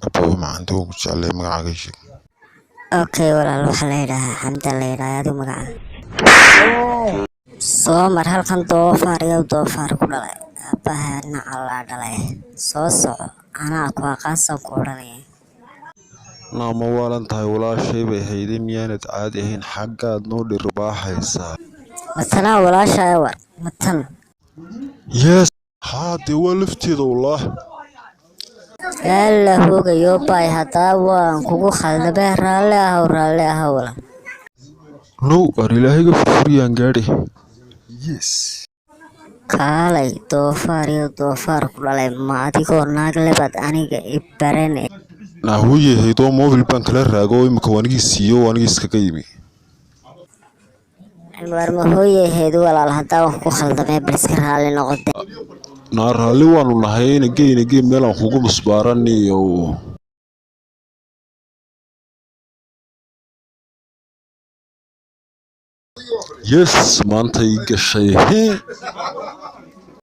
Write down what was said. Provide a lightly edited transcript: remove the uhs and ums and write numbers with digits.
Ababa macanta, waan ku jeclay, magacaaga sheeg. Okay walaal, waxaa la yidhaahaa Xamda la yidhaha. Adigu magaca soo mar halkan. Doofaar iyo doofaar ku dhalay, aabbaha nacalaa dhalay. Soo soco, anaa ku aqaansan ku odhanaya. Naa ma waalan tahay? Walaashay bay hayday, miyaanad caadi ahayn? Xaggaad noo dhirbaaxaysaa? Matanaa walaashaa war matan? Yes, haa dee, waa lafteeda wallaah. Yaalla hoogayo baay, haddaa waan kugu khaldamee, raalli ahow, raalli ahow walaal. Now ar ilaahayga furfuriyaan gaadhi, yes. Kaalay, doofaar iyo doofaar ku dhalay, ma adigoo naag lebaad aniga i barane? Naa hooyay haydoo mobil baan kala raago oo imika waanigii siiyo, waanigii iskaga yimi. War ma hooyaheedu walaal, haddaa waan kugu khaldamee, bal iska raalli noqote. Naa raalli waanu nahay, inagee inagee meelaan kugu musbaaraniyo. Yes, maanta ii gashay hee.